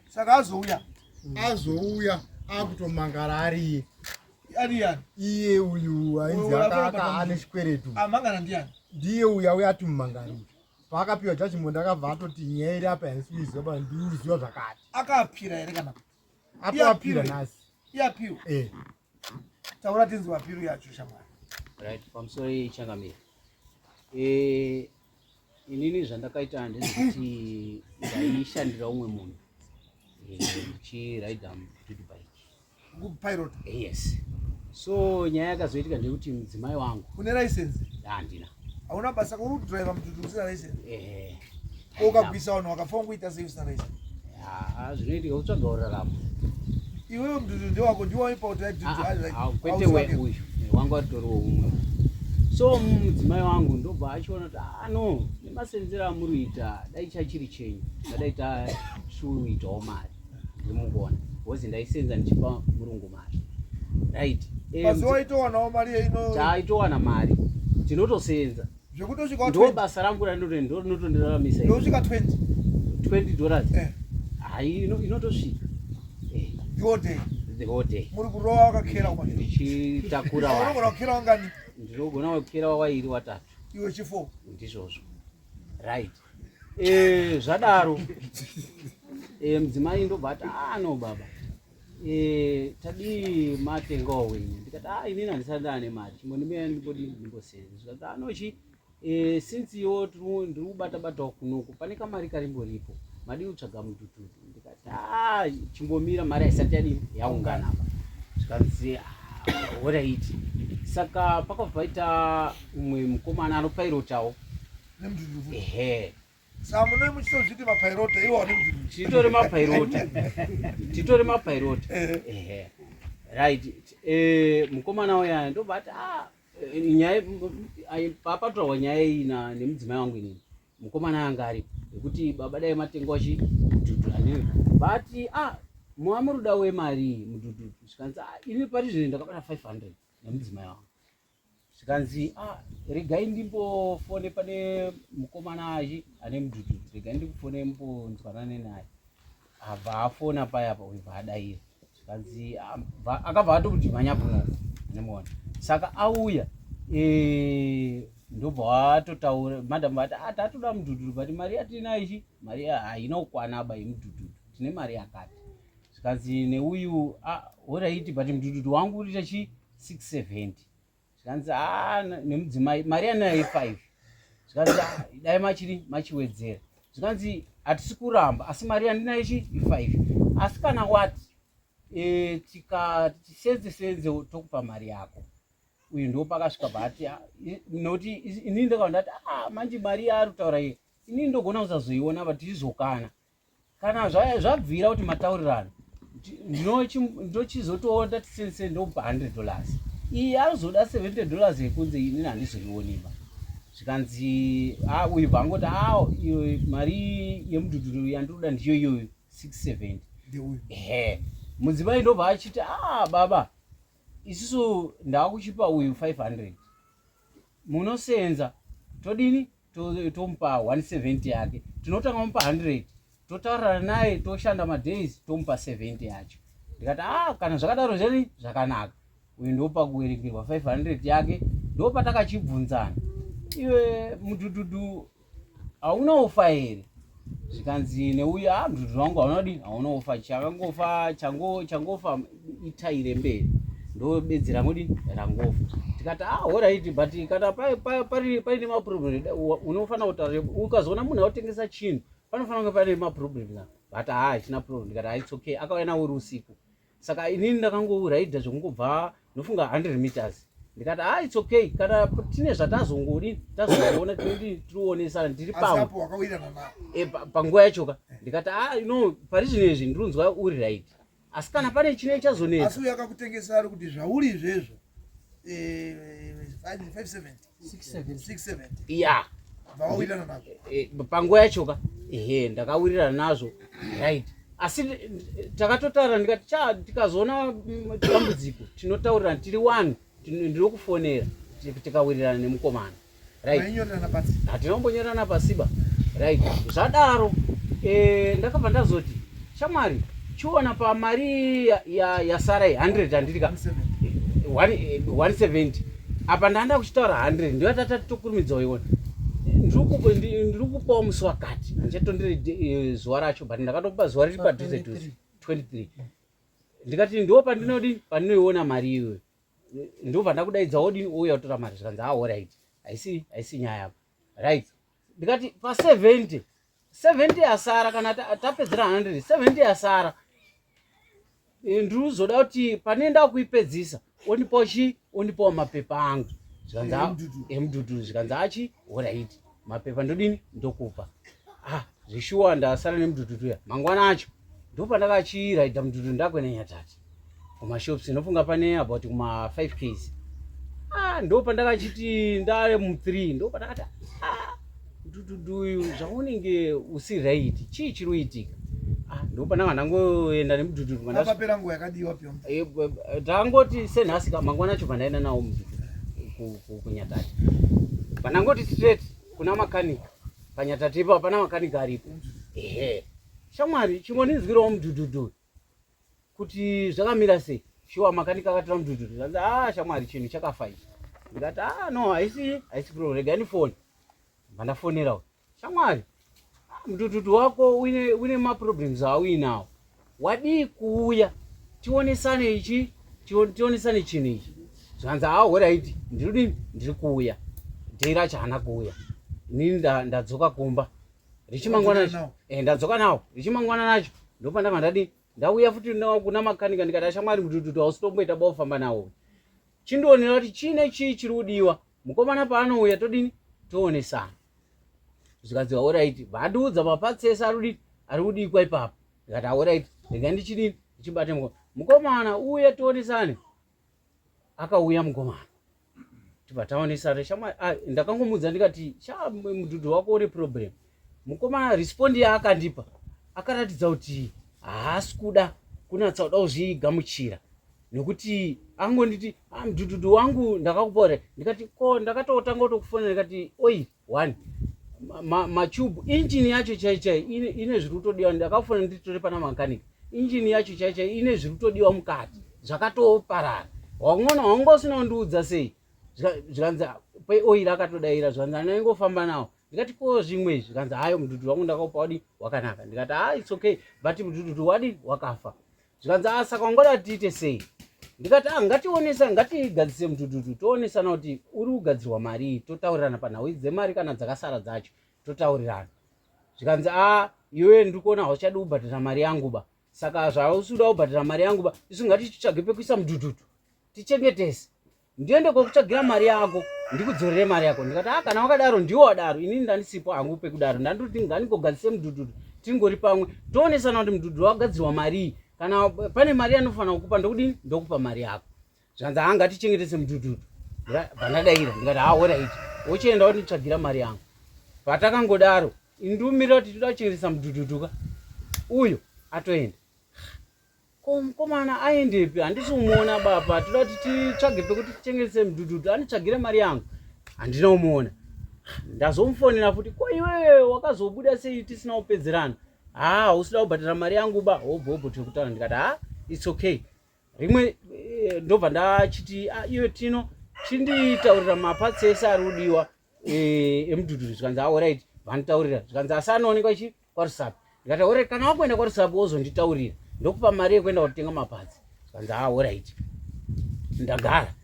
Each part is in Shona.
Saka azouya. Azouya akutomangara ariye. Ari yani? Iye uyu ainzi aka ane chikweretu. Amangara ndiyani? Ndiye uyu auya atimumangarira. Paakapiwa judgment akabva atoti nyaya iri apa handisi kuiziva but ndiri kuziva zvakati. Akaapira here kana kuti? Atoapira nhasi. Iapiro. Eh. Taura tinzwe apiro yacho shamwari. Right, pamusoro changamire. Eh, inini zvandakaita ndezvekuti ndaishandira umwe munhu eh, ndichiraida duty bike. Kupilot. Eh, yes. So nyaya yakazoitika ndeyekuti mudzimai wangu. Une license? Handina. Hauna basa uri kudriver mututu usina license? Eh. Ukagwisa vanhu vakafa ungoita sei usina license? Ah, zvinoitika kutsvaga uraramo. Iwewe mututu ndewako ndiwo waipa kuti duty. Ah, ah, kwete we uyu. Wangu atoriwo umwe. So mudzimai wangu ndobva achiona kuti ah no, nemasenzero amuri kuita dai chachiri chenyu. Ngadai tachuitawo mari. Ndimukona. Because ndaisenza ndichipa murungu mari. Right. Eh, Mazuva waitowanawo mari ino. Taitowana mari. Tinotosenza. Zvekutosvika ndo basa rangu randinotondiraramisa. Ndosvika 20. 20 dollars. Eh. Hai inotosvika. Eh. The whole day. The whole day. Muri kurova wakakera kuma. Ndichitakura wa. Unogona kukera wangani? Ndinogona kukera wairi watatu. Iwe chifo. Ndizvozvo. Right. Eh, zvadaro. Eh, mudzimai ndobva ati ah no baba. Eh, tadii matengawo wenyu ndikati ah inini handisati ndaane mari chimbondimira ndimbodii ndimbosenza zvikati ah no chi eh, since iwo ndiri kubata batawo kunoku pane kamari karimboripo madii kutsvaga mudhudhudhu ndikati ah chimbomira mari haisati yadii yaungana apa zvikanzi ah, horaiti saka pakabva paita umwe mukomana anopairotawo Nemudhudhudhu. Ehe. Saka munoi muchitozviti mapairota iwo ane mudhudhudhu. Titori mapairota. Titori mapairota. Ehe. Right. Eh, mukomana uya ndobva ati ah eh, nyaya papatorwa nyaya iyi na nemudzimai wangu inini. Mukomana anga aripo yekuti baba dai matengwa chi mudhudhu anini. Vati ah muamuruda wemari mudhudhu. Zvikanzi ah ini pari zvino ndakabata 500 nemudzimai wangu. Zvikanzi ah, regai ndimbofone pane mukomana achi ane mudhudhudhu, regai ndikufone mbonzwanane naye. Abva afona paya apa uyu bva adaira. Zvikanzi ah, akabva atokuti mhanya kuno anemuona. Saka auya eh, ndobva atotaura madam vati ah, tatoda mudhudhudhu but mari yatinayo ichi mari haina kukwana ba yemudhudhudhu tine mari yakati. Zvikanzi neuyu ah, horaiti but mudhudhudhu wangu uriita chi 670 zvikanzi ah, nemudzimai mari yanayo i5 zvikanzi ah, dai machiri machiwedzera zvikanzi hatisi kuramba asi mari yandinayo chi i5 asi kana wati e, tikati senze senze tokupa mari yako uyu ndo pakasvika paati ah, nokuti inini ndakaona ndati ah, manje mari yaari kutaura iye inini ndogona kusazoiona but tizokana kana zvabvira kuti mataurirano ndochizotoona tisense ndokupa 100 dollars iyi anozoda 70 dollars yekunze inini handizoioniba zvikanzi ah, uyu bva angoti ah, iyo mari yemudhudhuru yandinoda ndiyo iyoyo 670 ehe mudzimai ndobva achiti ah baba isusu ndakuchipa uyu 500 munosenza todini tomupa 170 yake tinotanga mupa 100 totaurirana naye toshanda madays tomupa 70 yacho ndikati ah kana zvakadaro zveni zvakanaka uyu ndopa kuverengerwa 500 yake ndopatakachibvunzana iwe mudhudhudhu hauna ufa here zvikanzi neuyu ah mdhudhudhu wangu hauna kudini hauna ufa chakangofa chango changofa itaire mberi ndobedzi rangodi rangofa tikati ah horaiti but kana paine maproblem unofanira kutaura ukazoona munhu autengesa chinhu panofanira kunge paine maproblem but haa hachina problem ndikati ah, it's okay akauya nawo uri usiku saka inini ndakangouraidha zvekungobva ndofunga 100 meters ndikati ah it's okay kana tine zvatazongodi tazongoona tinodi tirionesana tiri pamwe eh, panguva yachoka ndikati ah no pari zvino izvi ndirinzwa uri right asi kana pane chine chazonetsa asi uyo akakutengesa ari kuti zvauri izvezvo 570 670 ya vawirirana nazvo eh, panguva yachoka ehe ndakawirirana nazvo right asi takatotaura ndikati cha tikazoona dambudziko tinotaurirana tiri one ndinokufonera tikawirirana nemukomana right Mainyorerana pasi hatinombonyorana pasiba right zvadaro Ndakabva ndazoti, shamwari, chiona pamari yasara ya 100, handiti ka? 170 apa ndanda kuchitaura 100, ndiyo tatati tokurumidza uiona. Ndiri kupawo musi wakati, handichatondere zuva racho, but ndakatopa zuva riri padhuze dhuze, 23. Ndikati ndo pandinodi pandinoiona mari iyoyo, ndobva ndakudaidza, wodini, ouya kutora mari. Zvikanzi, ah, alright, haisi nyaya apa, right. Ndikati pa70, 70 yasara, kana tapedzera 100, 70 yasara, ndiri kuzoda kuti pane ndakuipedzisa ondipawo chi ondipawo mapepa angu. Zvikanzi, emudhudhudhu. Zvikanzi, achi, alright, mapepa ndodini, ndokupa. Ah, zvishuwa ndasara nemudhudhudhu ya. Mangwana acho ndopandakachiraidha mudhudhudhu, ndakuenda Nyatati kumashops, inofunga pane about kuma 5 ks. Ah, ndopandakachiti ndave mu3, ndopandakati, ah, mudhudhudhu uyu zvaunenge usi right, chii chiri kuitika? Ah, ndopandanga ndangoenda nemudhudhudhu. Apapera nguva yakadiwa pyo? Ndangoti senhasi ka, mangwana acho pandaenda nawo mudhudhudhu kuNyatati, pandangoti straight kuna makanika paNyatati ipo, hapana makanika aripo. Ehe, shamwari, chingoninzwirawo mudhudhudhu kuti zvakamira sei. Shuwa makanika akatora mudhudhudhu, zvanzi, ah, shamwari, chinhu chakafa ichi. Ndikati, ah, no, haisi problem, regai ndifoni. Vandafonera, shamwari, ah, mudhudhudhu wako une maproblems auinawo, wadii kuuya tionesane ichi, tionesane chinhu ichi? Zvanzi, ah, alright, ndiri dini, ndiri kuuya. Day racho haana kuuya. Inini ndadzoka kumba richimangwana. Wadzoka nawo? Ndadzoka nawo richimangwana nacho, ndopandanga ndadi ndauya futi kuna makanika. Ndikati, ashamwari, mudhudhudhu hausitomboita baufamba nawo, chindionera kuti chine chii chiri kudiwa. Mukomana paanouya todini, toonesana. Zvikanzi, alright, vandiudza maparts ese ari ari kudikwa ipapo. Ndikati, alright, rega ndichidini, ndichibate mukomana. Mukomana uye tionesane. Akauya mukomana, tibva taonesana. Shamwari, ah, ndakangomudza ndikati, sha, mudhudhu wako une problem. Mukomana respond yaakandipa akaratidza kuti haasi kuda kunatsa kuda kuzvigamuchira, nekuti angonditi, ah, mudhudhudhu wangu ndakakupa ure. Ndikati, ko ndakatotanga kutokufonera. Ndikati, oi, one machubhu, injini yacho chai chai ine zviri kutodiwa. Ndakafonera nditore pana makanika, injini yacho chai chai ine zviri kutodiwa mukati, zvakatoparara. Wangona wanga usina kundiudza sei? Zvikanzi, peoiri akatodaira. Zvikanzi, anaingofamba nawo. Ndikati, ko zvimwe izvi? Zvikanzi, hayo, mudhudhudhu wangu ndakaupa wadi wakanaka. Ndikati, ah, it's okay, but mudhudhudhu wadi wakafa. Zvikanzi, ah, saka wangoda tiite sei? Ndikati, ah, ngationesa, ngatigadzise mudhudhudhu, toonesana kuti uri kugadzirwa mari, totaurirana panhau idzi dzemari, kana dzakasara dzacho totaurirana. Zvikanzi, a, iwe ndiri kuona hauchadi kubhadhara mari yangu ba, saka zvausi kuda kubhadhara mari yangu ba, isu ngatitsvage pekuisa mudhudhudhu tichengetese, ndiende kokutsvagira mari yako, ndikudzorere mari yako. Ndikati, a, kana wakadaro ndiwo wadaro, inini ndandisipo hangu pekudaro, ndandoti ngandingogadzise mudhudhudhu, tingori pamwe, toonesana kuti mudhudhudhu wakagadzirwa marii. Kana pane mari yanofanira kukupa, ndokudini, ndokupa mari yako. Zvanzi, ha, ngatichengetese mudhudhudhu. Pandadaira ndikati, ha, alright, wochienda wonditsvagira mari yangu. Patakangodaro, ndiumirira kuti toda kuchengetesa mudhudhudhu ka, uyo atoenda. Ko mukomana aendepi? Handisi kumuona baba. Toda kuti titsvage pekuti tichengetese mudhudhudhu, anditsvagire mari yangu, handina kumuona. Ndazomufonera futi, ko iwewe wakazobuda sei tisina kupedzerana? Ha, hausida kubhadhara mari yangu ba, hobho hobho tiri kutaura. Ndikati, ha, it's okay. Rimwe ndobva ndachiti, ah, iwe Tino, chinditaurira maparts ese ari kudiwa emudhudhudhu. Zvikanzi, alright, vanditaurira. Zvikanzi, asi anoonekwa ichi kwaRusape. Ndikati, alright, kana wakuenda kwaRusape wozonditaurira, ndokupa mari yekuenda kutenga maparts. Zvikanzi, ah, alright. Ndagara,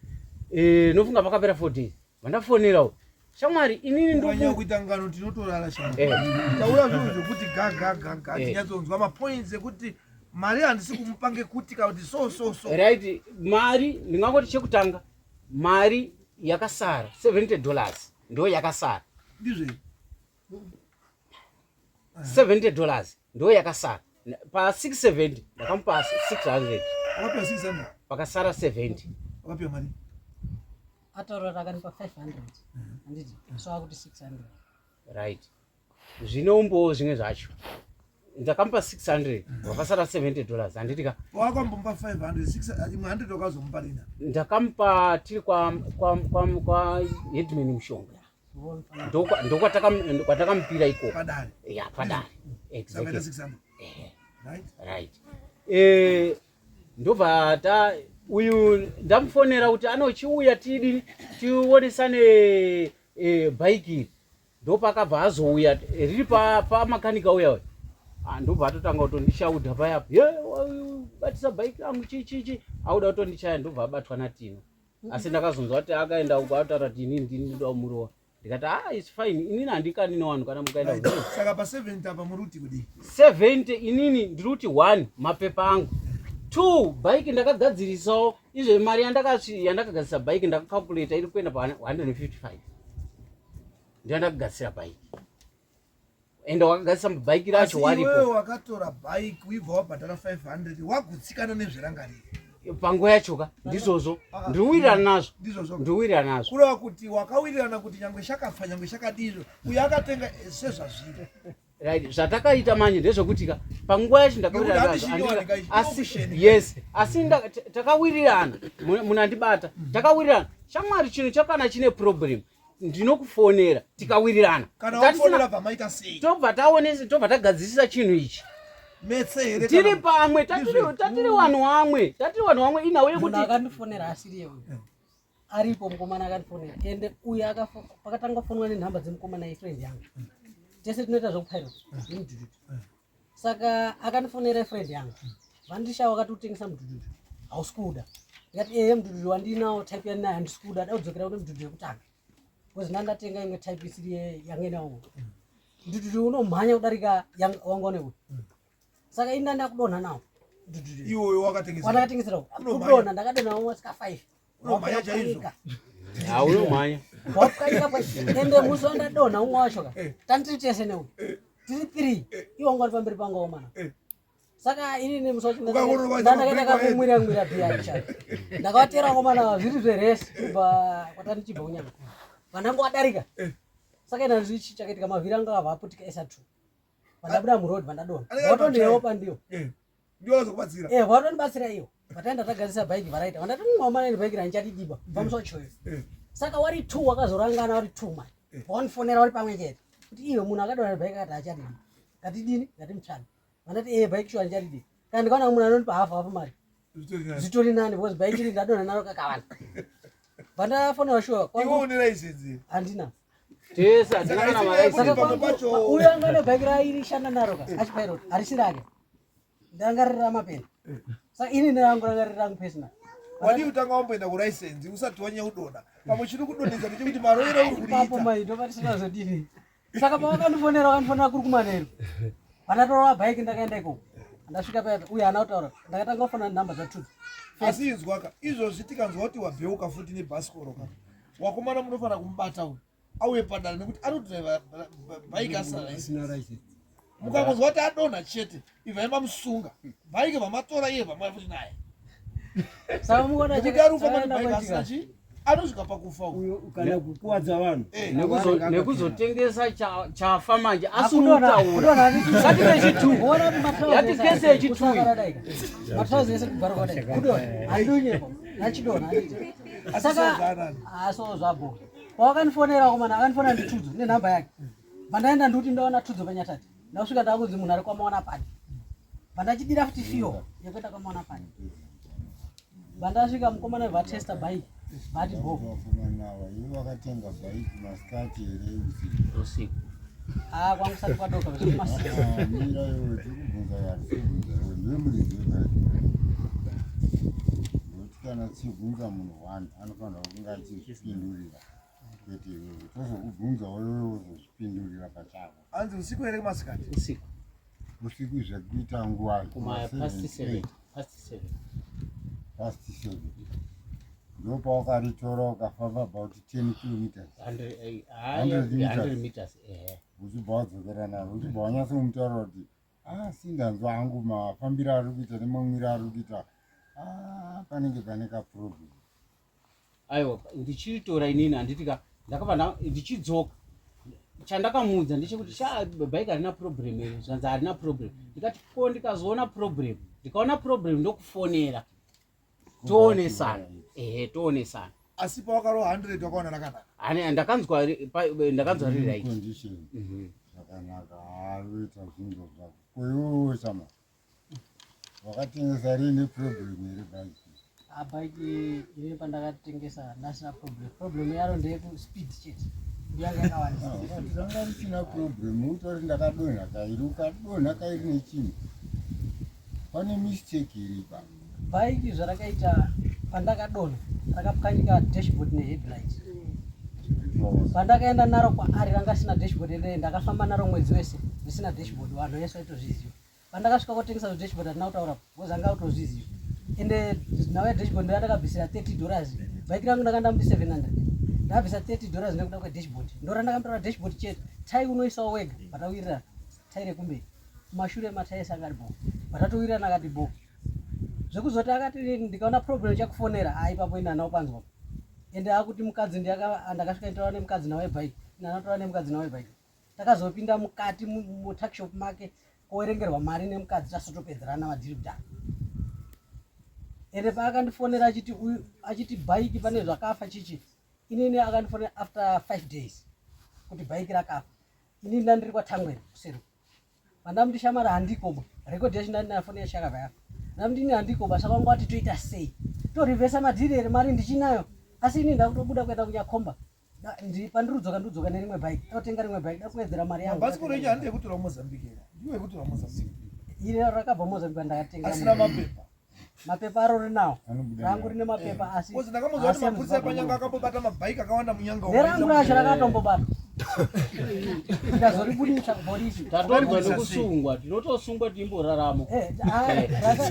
nofunga pakapera 4 days, vandafonerawo, shamwari, inini Ukanyanya ndoku kuita ngano tinotorara, shamwari. Eh. Taura zvinhu zvekuti ga ga ga ga, tinyatsonzwa mapoints ekuti mari handisi kumupa ngekuti kana kuti so so so. Right, mari ndingangoti chekutanga, mari yakasara $70 ndo yakasara. Ndizvo. $70 ndo yakasara pa670, ndakamupa 600. Wakapiwa 600? Pakasara 70. Wakapiwa mari? Ataura akanipa 500, handiti? So akuti 600. Right, zvinombowo zvimwe zvacho, ndakamupa 600, wakasara $70, handiti ka? Wakambomupa 500, 6 imwe 100 wakazomupa rina? Ndakamupa tiri kwa headman Mushonga, ndokwatamupira ikoko. Padare? Ya, padare. Saka ita 600. Right? Right. Eh, ndobva ta uyu ndamufonera kuti anochiuya tidini tionesane bhaiki iri. Ndopakabva azouya riri pamakanika uya uya. Ah, ndobva atotanga kutondishaudha paya. Ye, batisa bhaiki rangu chi chi chi. Auda kutondichaya ndobva abatwa naTino. Asi ndakazonzwa kuti akaenda uko ataura kuti inini ndini ndoda kumurowa. Ndikati ah it's fine inini handikani nevanhu kana mukaenda Right. kuno. Saka pa 70 apa muri kuti kudii? 70 inini ndiri kuti 1 mapepa angu 2 bhaiki ndakagadzirisawo izvo mari yandakagadzirisa bhaiki ndakacalculata iri kuenda pa 155 ndiyo yandakagadzira bhaiki ende wakagadzisa bhaiki racho Asi iwewe waripo wakatora bhaiki wibva wabhadhara 500 wagutsikana nezverangariro. Panguva yachoka ndizvozvo. Ah, Ndiriwirirana nazvo. Ndizvozvo. Ndiriwirirana nazvo. Kureva kuti wakawirirana kuti nyangwe chakafa nyangwe chakadizvo uyo akatenga sezvazviri. Right, zvatakaita manje ndezvekuti ka panguva yacho ndakawirirana Nekuti nazvo, handishingi wanika asi auction. Yes, asi takawirirana, munandibata, takawirirana shamwari, chinhu chakana chine problem ndinokufonera tikawirirana. Kana Tatisina- wafonera bva maita sei? Tobva taonesa, tobva tagadzirisa chinhu ichi. Metse here? Tiri pamwe, Ndizvo. tatiri vanhu vamwe, tatiri vanhu vamwe inhau Munhu yekuti akandifonera asiri iye aripo, mukomana akandifonera ende uyu pakatanga kufonwa nenhamba dzemukomana ifriend yangu, tese tinoita zvekupilot nemudhudhudhu. Saka akandifonera ifriend yangu, vandishawa vakati utengesa mudhudhudhu hausi kuda. Ndikati ehe, mudhudhudhu wandinawo type yandinayo handisi kuda, da kudzokera kune mudhudhudhu yekutanga because ndandatenga imwe type isiri yange inawo mudhudhudhu unomhanya kudarika wanga une uyu. Saka ini ndandakudonha nawo mudhudhudhu Iwoyo wakatengesa. wandakatengesera Unomhanya. kudonha, ndakadonha wasvika 5. Unomhanya chaizvo. Haunomhanya. Wapwanyika ende musi wandadonha umwe wacho ka tandiri tese neuyu tiri three, iwo wanga uri pamberi pangu womana. Saka inini musi wacho Ukakorova ndandakaita mabreak kakumwira mwira bhiya chacho, ndakavatera komana zviri zveresi kubva kwatandichibva kunyanga vandangu wadarika. Saka ina zvichi chakaitika, mavhiri anga akabva aputika esa two vandabuda muroad vandadonha. Anenge ari Vatondiyewo pandiyo. Ndiwo wazokubatsira. Eh, vatondibatsira iyo, vataenda tagadzisa bhaiki varaita vandati mumwe bhaiki randichatidiba kubva musi wachoyo. Saka wari two wakazorangana wari two mani vawandifonera wari pamwe chete kuti iwe munhu akadonha bhaiki akati achadidi, ngatidini, ngatimutsvage. Vandati ee, bhaiki shuwa ndichadidi, kana ndikaona munhu anondipa hafu hafu mari Zvitori nani. Zvitori nani because bhaiki iri ndadonha naro kakawanda. Vandafonera shuwa Iwe kwangu une license. Handina. Tese hatina Saka kana isi maraisi. Saka pamwe kwangu uyo anga ane bhaiki rairishanda naro ka achipilot harisi rake, ndangarira mapeni. Saka ini nerangu rangarira rangu personal. Wadii kutanga wamboenda kulicense usati wanyanya kudonha? Pamwe chiri kudonhedza ndechekuti maroero uri Ipapo kuriita. mai ndopatisina zodini. Saka pavakandifonera, vakandifonera kuri kumanheru, pandatorova bhaiki ndakaenda ikoko. Ndasvika paya uyo haana kutaura, ndakatanga kufona nhamba dzatutu. Asi inzwaka, izvozvi tikanzwa kuti wabheuka futi nebhasikoro ka, wakomana munofanira kumubata uyu auye padare nekuti anodhiraivha bhaiki asina license. Mukangonzwa kuti adonha chete, ibvai mamusunga, bhaiki vamatora iye vamai futi naye. Saka mukuona Nekuti ari kufamba nebhaiki asina chi, anosvika pakufa uyu. Uyo kana kukuwadza vanhu. Nekuzotengesa chafa manje asiri kutaura. Ngati kechitu. Yati kese yechitu. Matrauzi ese kubvaruka kudai, kudonha handinyepo nachidonha handiti. Asi Saka sozvanani. Aso zvabho pavakandifonera komana akandifonera nditudzo nenhamba yake, pandaenda ndikuti ndaona tudzo panyatati, ndasvika ndakunzi munhu ari kwamaona pani, pandachidira futi fiyo yekuenda kwamaona pani. Vandasvika mukomana vatesta bhaiki vati bho. Vakomana ava, iwe wakatenga bhaiki masikati here, usiku? Usiku. Ah, kwangu sati kwadoka zvekumasiku. Ah, mira iwe, tikubvunza kati tikubvunza iwe, ndiwe muridzi webhaiki. Nokuti kana tichibvunza munhu one anofanira kunge achizvipindurira, kwete iwewe tozokubvunzawo iwewe wozozvipindurira pachako. Hanzi usiku here, masikati? Usiku. Usiku zvekuita nguva? Kuma past 7, past 7. Past 7 ndopawakaritora ukafamba about 10 kilometers? 100 100 meters. 100 meters, ehe. Uchibva wadzokera naro, uchibva wanyatsomutaura kuti asi ndanzwa hangu mafambiro ari kuita nemamwiro ari kuita, ah, panenge pane kaproblem. Aiwa, ndichiritora inini handiti ka, ndakabva ndichidzoka, chandakamuudza ndechekuti sha, bhaiki harina problem here? Zvanzi harina problem. Ndikati ko ndikazoona problem, ndikaona problem ndokufonera toonesana, ehe, toonesana. Asi pawakarowa 100 wakaona rakanaka? Ndakanzwa ndakanzwa riri right. Condition. Zvakanaka, haroita zvinhu zvako. Ko iwewe chama wakatengesa riine problem here bhaiki? Ah, bhaiki ini pandakatengesa ndasina problem. Problem yaro ndeyeku speed chete. Ndiyanga yakawandisa. Ah, ranga risina problem utori ndakadonha kairi ukadonha kairi nechinhu. Pane mistake iri pa. Bhaiki zvarakaita pandakadonha rakapwanyika dashboard neheadlight. Pandakaenda naro kwaari ranga risina dashboard ende ndakafamba naro mwedzi wese risina dashboard vanhu vese vaitozviziva. Pandakasvika kotengesa zvedashboard handina kutaura because anga autozviziva. Ende nhau yedashboard ndoyandakabvisira 30 dollars. Bhaiki rangu ndanga ndamuti 700. Ndabvisa 30 dollars nekuda kwedashboard. Ndorandakamutora dashboard chete. Tai unoisawo wega patawirirana. Tai rekumberi. Kumashure matai ese anga ari bho. Patatowirirana akati bho. Zvekuzoti akati ndikaona problem chakufonera ah ipapo ini handina kupanzwa. Ende akuti mukadzi ndakasvika nditaura nemukadzi nawe bike. Ini handina kutaura nemukadzi nawe bike. Takazopinda mukati mutuckshop make kowerengerwa mari nemukadzi tasotopedzerana madhiri kudhara. Ende paakandifonera achiti uyu achiti bike pane zvakafa chichi. Inini akandifonera after 5 days kuti bike rakafa. Inini ndandiri kwaTangwena kuseri. Pandamuti shamara handikoba. Record yacho ndandinayo foni yacho yakabva yafa. Ndamuti ini handikoba saka wanga wati toita sei? Torivhesa madhiri here mari ndichinayo. Asi ini ndakutobuda kuenda kunyakomba. Pandirudzoka ndudzoka nerimwe bike. Totenga rimwe bike dakuwedzera mari yangu. Mabhasikoro enyu handi ekutora Mozambique here? Ndiwo ekutora Mozambique. Iri rakabva Mozambique ndakatenga. Asina mapepa. Mapepa aro rinawo. Rangu rine mapepa asi. Kozi ndakamuziva kuti mapurisa epanyanga akambobata mabhaiki akawanda munyanga. Nerangu racho rakatombobata. Ndikazoribudisa kupolisi. Tatonzwa nekusungwa, tinotosungwa timborarama. Eh,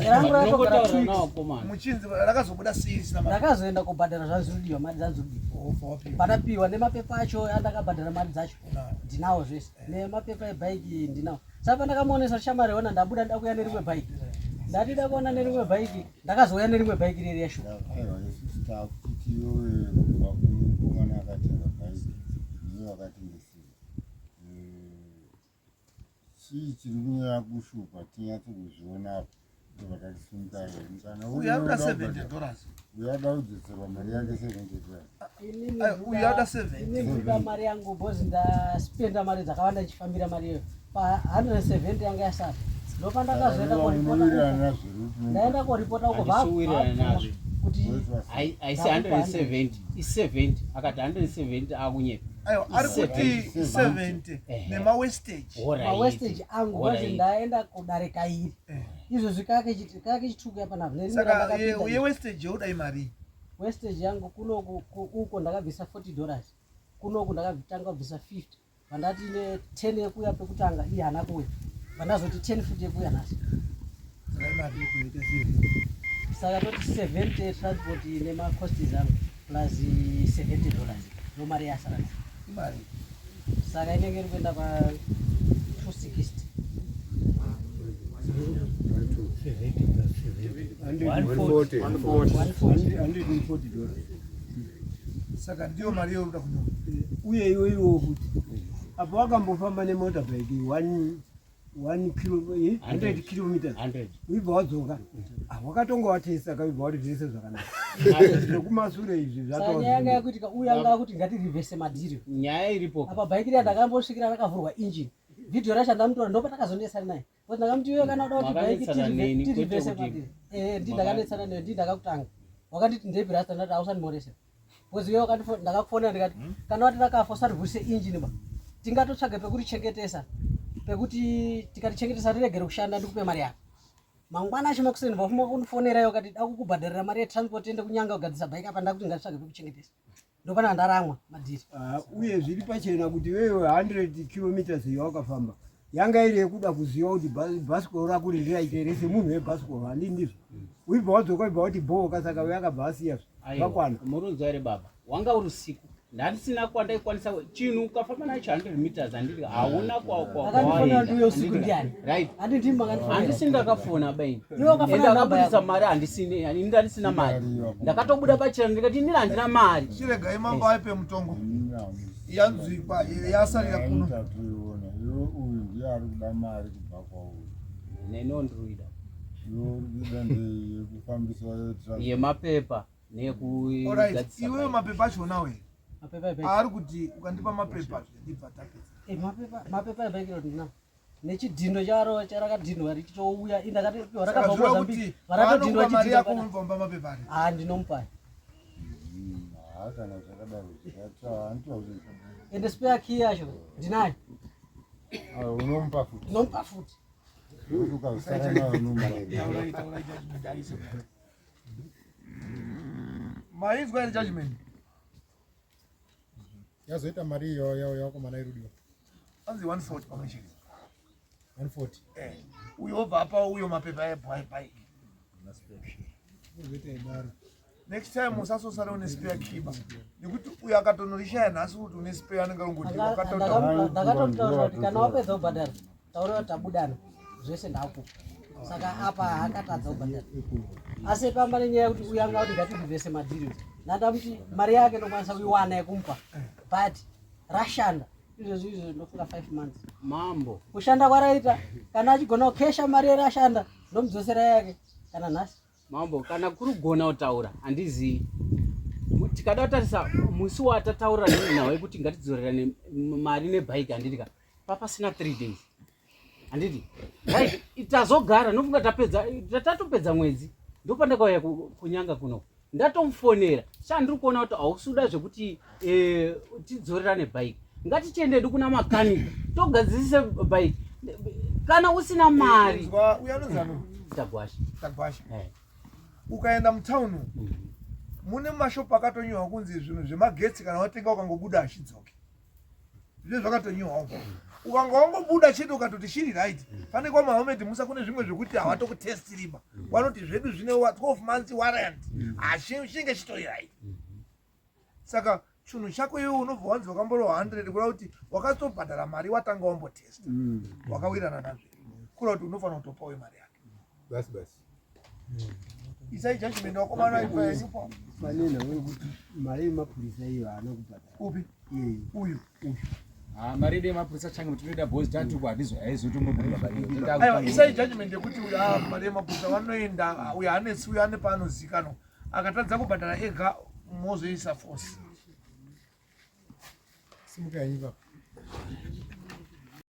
rangu ratogara 2 weeks. Muchinzi rakazobuda sei risina mapepa? Ndakazoenda kubhadhara zvanziridiwa, mari dzanziridiwa. Pandapiwa nemapepa acho andakabhadhara mari dzacho. Ndinawo zvese. Nemapepa ebhaiki ndinawo. Saka pandakamuonesa shamwari ona ndabuda nda kuya nerimwe bhaiki. Ndati da kuona nerimwe bhaiki, ndakazouya nerimwe bhaiki riri yashuka. Aiwa isusu takuti iwewe kubva kumukomana akatenga bhaiki ndiye wakatengesera. Chii chiri kunyanya kushupa tinyatso kuzviona apa ndobva tatisunga kana uyu anoda 70 dollars. Uyu anoda kudzoserwa mari yake 70 dollars. Uyu anoda 70. Inini ndinoda mari yangu because ndaspenda mari dzakawanda ndichifambira mari iyoyo. Pa 170 yanga yasara. Ndopandakazoenda koripota. Ndaenda koripota uko va. Kuti haisi 170, i 70 akati 170 akunyepa. Aiwa ari kuti 70 nema wastage. Ma wastage angu because ndaenda kudare kairi. Izvozvi kake kake chituku yapana. Saka ye wastage yoda imari. Wastage yangu kunoku uko ndakabvisa 40 dollars. Kunoku ndakatanga kubvisa 50. Vandati ne 10 yekuya pekutanga iye haana kuuya. Vandazoti 10 futi yekuya nhasi. Saka toti 70 transport nema costs angu plus 70 dollars. Ndo mari yasara. Mari. Saka inenge iri kuenda pa 260. 140. 140 dollars. Saka ndiyo mari yoda kunyora. Uye iwe iwo futi. Apo wakambofamba nemotorbike 1 kilo 100 kilometers. 100. Uibva wadzoka. Ah, wakatonga watesa kaibva wati zvese zvakanaka. Zvekumasure izvi Saka nyaya yanga yakuitika uyu anga akuti ngatirivhese madhiri. Nyaya iripo. Apa bhaiki riya ndakambosvikira rakavhurwa engine. Video racho ndamutora ndopatakazonetsana naye. Because ndakamuti iwe kana uda kuti bhaiki Makanetsana neni, kwete tirivhese kuti- madhiri. Eh, ndi ndakanetsana newe, ndi ndakakutanga. Wakanditi ndepi rasta ndati ausandimorese. Because iwe ndakakufonera ndikati kana wati rakafa usarivhurise engine ba. Tingatotsvaga pekurichengetesa. Pekuti tikatichengetesa riregere kushanda ndikupe mari yako. Mangwana acho makuseni vafuma kundifonera iwe wakati da kukubhadharira mari yetransport tiende kunyanga kugadzisa bhaiki apa ndakuti ngatitsvage pekuchengetesa. Ndopana ndaramwa madhiri. Ah, uye zviri pachena kuti iwewe 100 kilometers yawakafamba yanga iri yekuda kuziva kuti bhasikoro rako riraite here semunhu webhasikoro handii ndizvo uibva wadzoka uibva wati bhoka saka uyo akabva asiya zvakwana. Murunzwa here baba wanga uri usiku ndandisina kwandaikwanisa chinhu ukafamba nacho 100 meters handiti hauna Akandifonera ndiuye usiku ndiani? Right. Handiti ndimi makandifonera. Handisi ndakafona baini. Iwe wakafona Ende namba akabudisa yako. mari handisini, ini ndandisina mari. Ndakatobuda pachena ndikati inini handina mari. Chiregai mambo aipe mutongo. Yanzwikwa yasarira kuno. Tatoiona. Iwe uyu ndiye ari kuda mari kubva kwauri. Neniwo ndiri kuida. Iwe uri kuida ndeyekufambisa yetraffic. Yemapepa Alright, nekugadzisa. iwewe mapepa acho unawo here? Mapepa ebhaiki. Ari kuti ukandipa mapepa ndibva tapedza. Eh, mapepa mapepa ebhaiki iro ndinawo. Nechidhindo charo charakadhindwa richitouya indakatopiwa Saka rakabva zvoreva Mozambique. kuti Varatodhindwa paanokupa mari chidhindo yako pana. unobva mupa mapepa ari. Ah, ndinomupa. Haa kana zvakadaro zvakatoa Ende spare key yacho ndinayo. unomupa futi Ndinomupa futi. kuti ukazosara nayo unomupa. Taurai, taurai judgment aise. Mainzwa here judgment? Yazoita mari iyo yakomana irudiwa. Anzi 140 pamwe chete. 140. Eh. Uyo obva apa uyo mapepa ebike. Uzoita idaro. Next time usasosara une spare key ba. Nekuti uyo akatonorishaya nhasi kuti une spare anenge arongoti wakatotaura. Ndakatotaura kuti kana wapedza kubhadhara taura kuti tabudana zvese ndakupa. Saka apa akatadza kubhadhara. Asi pamba nenyaya yekuti uyu anga kuti ngatibvise madhiri. Ndandamuti mari yake ndokwanisa kuiwana yekumupa. But rashanda izvezvi izvo ndofunga 5 months. Mambo. Kushanda kwaraita kana achigona kukesha mari yerashanda ndomudzosera yake kana nhasi. Mambo, kana kuri kugona kutaura handizivi. Tikada kutarisa musi watataura nawe kuti ngatidzorerane mari nebhaiki handiti ka papasina 3 days handiti right tazogara nofunga tapedza tatopedza mwedzi ndopandakauya kunyanga kuno ndatomufonera sha ndiri kuona kuti hausuda zvekuti eh, tidzorerane bhaiki ngatichiendedu kuna makanika togadzisise bhaiki kana usina mari Inzwa uyo anonzi ano Tagwasha. Tagwasha. Eh. Ukaenda mutown mune mashopu akatonyorwa kunzi zvinhu zvemagetsi kana watenga ukangobuda hachidzoki. Zvinhu zvakatonyorwa uko. Ukanga wangobuda chete ukatoti shiri right. Pane kwa Mohammed Musa kune zvimwe zvekuti havatokutestiriba. Vanoti zvedu zvine 12 months warrant. Hachinge chitori right. Saka chinhu chako iwe unobva wanzi wakamborowa 100 kureva kuti wakatobhadhara mari watanga wambotesta. Wakawirana nazvo. Kureva kuti unofanira kutopawo mari yake. Basi basi. Isai judgment wakomana ipa. Pane nhau yekuti mari yemapurisa iyo haana kubhadhara. Upi? Iyeyo. Uyu. Ah, mari yedu yemapurisa change tinoida boys tatukwa handizo haizotombobuda. Aiwa, isai judgment yekuti uyu ah, mari yemapurisa vanoenda uyu hanetsi uyu ane paanozikanwa akatadza kubhadhara ega mozoisa force. Simuka yenyu baba.